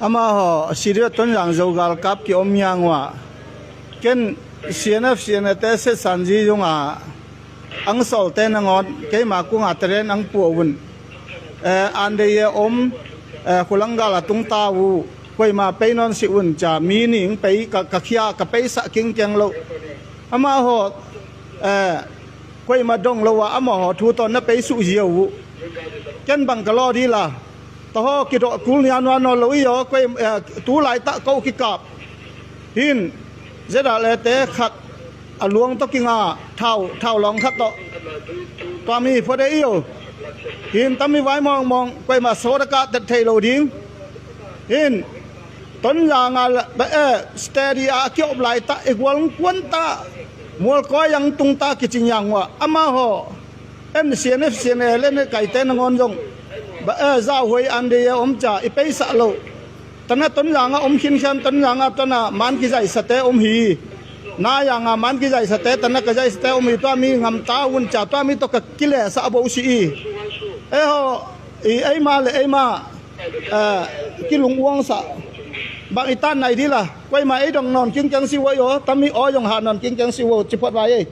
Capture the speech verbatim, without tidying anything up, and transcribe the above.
Amahaw Siria Tonzang Zo galkap kiom hiang uh ah, ken C N F, C N A te setsanzi zong a ang sawlte nangawn keima kung a teren ang pua un. Eh, ande ye om, eh, khulanggal a tungta uh, koima pei nawn si un ca, mi ning pei ka, ka khia, ka peisah kingkeng lo. Amahaw, eh, koima dong lo a, amahaw thu tawh na pei suh zia uh. Ken bang ka law dila, tahaw kidawh kul nia nuan nawn lo i aw, koi, eh, tu laitak ko kikap. Hin, zedal ete khat, a luang tawh kinga, thau, thau lawng khat tawh. Tua mi phot e i aw. Hin, tami vai mawngmawng, koima sawt a kah tet thei lo ding. Hin, Tonzang a, eh, steady a kiop laitak, i gual kuanta, mualkawi ang tungta kicing yang uh ah, amahaw, en C N F, C N A le ne kaite nangawn zong, ba, eh, zauhuai ande ye om ca, i peisah lo. Tana Tonzang a om khinkhian, Tonzang a tana man kizaisate om hi. Na yang a man kizaisate, tana ka zaisate om hi, tua mi ngamta un ca, tua mi tawh ka kilesah bo si i. Eihaw, i eima le eima, eh, kilunguangsah. Bang i tan nai dila, koima ei dong nawn kingkeng si uh aw, tami aw zong ha nawn kingkeng si uh aw, ci phot vai ei.